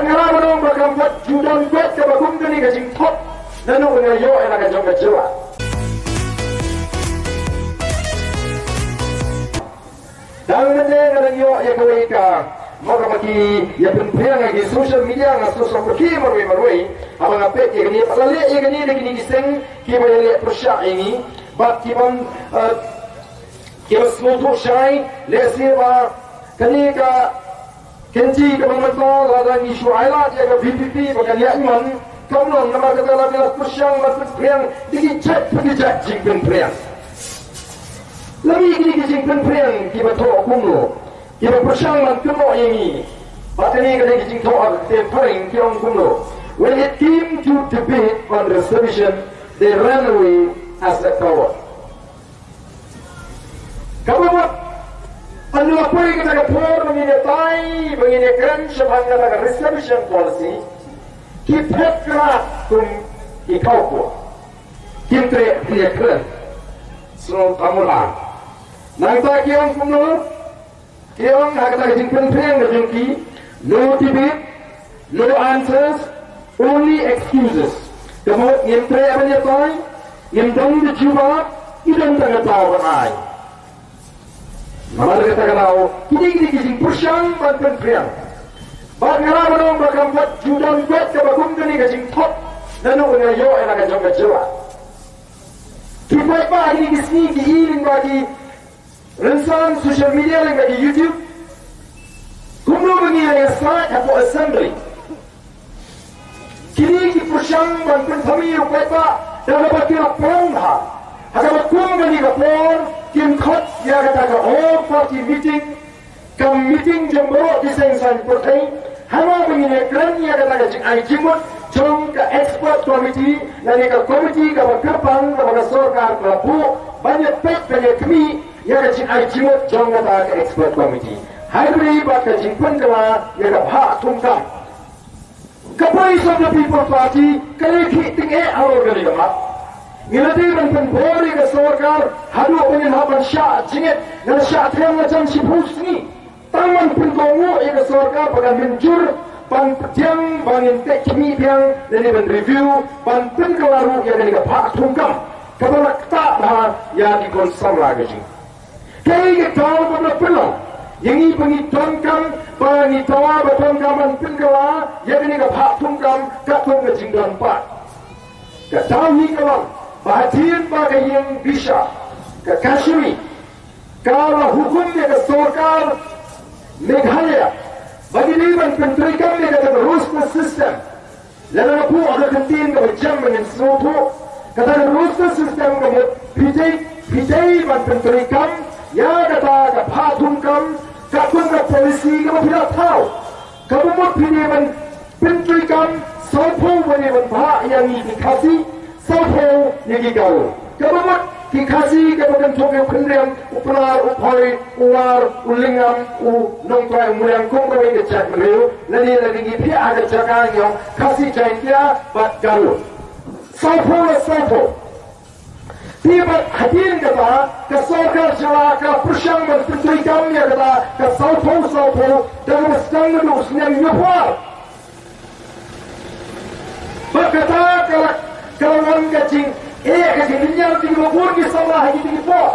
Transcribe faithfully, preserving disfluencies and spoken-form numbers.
Nga la ba nong ba kam pat ju don bad kaba kum kane ka jingthok. Naduh nga ïoh ïa la ka jong ka jylla. Dang mynne nga dang ïoh ïa kawei ka, mo, kaba ki ïa pynphriang ha ki social media, nga sngewsih ba ki marwei marwei. Haba nga peit ïa kane, ba la leh ïa kane da kine ki seng kiba ïaleh pyrshah ïa ngi. Bad ki bym, eh, kiba sngewthuh shai, lehse ba kane ka kynti kaba mynta lada ngi shu ailad ïa ka V P P ba kan ïaid man, kam long, namar kata la ngi la pyrshang ban pynphriang da ki jait pa ki jait jingpynphriang. La mih kine ki jingpynphriang kiba thoh kumno, kiba pyrshang ban kynnoh ïa ngi. Bad kane ka dei ka jingthoh ha ka ktien phareng, ki ong kumno: When it came to debate on reservation, they ran away as a coward. Kaba mut, ynda la poi kata ka por ba ngin ïatai, ba ngin ïakren shaphang kata ka reservation policy, ki phet khlad kum ki khawkut. Kim treh ban ïakren. Sngewthuh mo la. Nangta ki ong kumno? Ki ong ha kata ka jingpynphriang ka jong ki: No debate, no answers, only excuses. Ka mut ngim treh ban ïatai, ngim don da jubab, ngi don tang ka daw ban ai. Namar kata ka daw, kine kine ki jingpyrshang ban pynphriang. Bad nga la ba nong ba kam pat ju don bad kaba kum kane ka jingthok. Naduh nga ïoh ïa la ka jong ka jylla. Ki paidbah kine ki sngi ki i lyngba ki rynsan social media, lyngba ki YouTube. Kumno ba ngi ïa sait hapoh assembly. Kine ki pyrshang ban pynthame ïa u paidbah da kaba ki la pynlong ha kaba kum kane ka por, kim khot ïa kata ka all party meeting, ka meeting jong baroh ki seng saiñ pyrthei. Haba ba ngin ïakren ïa kata ka jingai jingmut jong ka expert committee lane ka committee kaba kyrpang kaba ka sorkar ka la buh ban ïa peit ban ïa khmih ïa ka jingai jingmut jong kata ka expert committee. Hynrei bad ka jingpynkylla ïa ka bhah thungkam, ka Voice of the People Party ka leh khih tyngeh halor kane ka mat. Ngi la dei ban pynbor ïa ka sorkar haduh ba ngin hap ban shah jingit, ngan shah thiang la jan shiphew sngi. Tang ban pynkohnguh ïa ka sorkar ba kan mynjur ban pdiang, ban ngin peit khmih biang lane ban review, ban pynkylla ruh ïa kane ka bhah thungkam kaba la ktah bha ïa ki khun samla ka jong ngi. Kaei ka daw ba la pynlong ïa ngi ba ngi donkam, ba ngi dawa ba donkam ban pynkylla ïa kane ka bhah thungkam katkum ka jingdon paid? Ka daw hi ka long ba hadien ba ka ïing bishar ka Kashmir ka la hukum ïa ka sorkar Meghalaya ba ki dei ban pyntreikam ïa kata ka roster system. Lada nga buh ha ka ktien kaba jem ba ngin sngewthuh, kata ka roster system ka mut phi dei, phi dei ban pyntreikam ïa kata ka bhah thungkam katkum ka policy kaba phi la thaw. Kaba mut phi dei ban pyntreikam, sawphew ba dei ban bhah ïa ngi ki Khasi, sawphew ïa ki Garo. Kaba mut ki Khasi kaba kynthup ïa u Khynriam, u Pnar, u Phoi, u War, u Lyngngam, u Nongtrai, u Mriang, kum kawei ka jaitbynriew, lane lada ngi phiah ha ka jaka ngi ong Khasi, Jaiñtia bad Garo. Sawphew la sawphew. Te bad hadien kata ka sorkar jylla ka pyrshang ban pyntreikam ïa kata ka sawphew sawphew da kaba sdang naduh u snem hynñiewphew ar. Bad kata ka la, ka la wan ka jing, eh, ka jinglynñiar jong kiba bun ki samla ha kito ki por.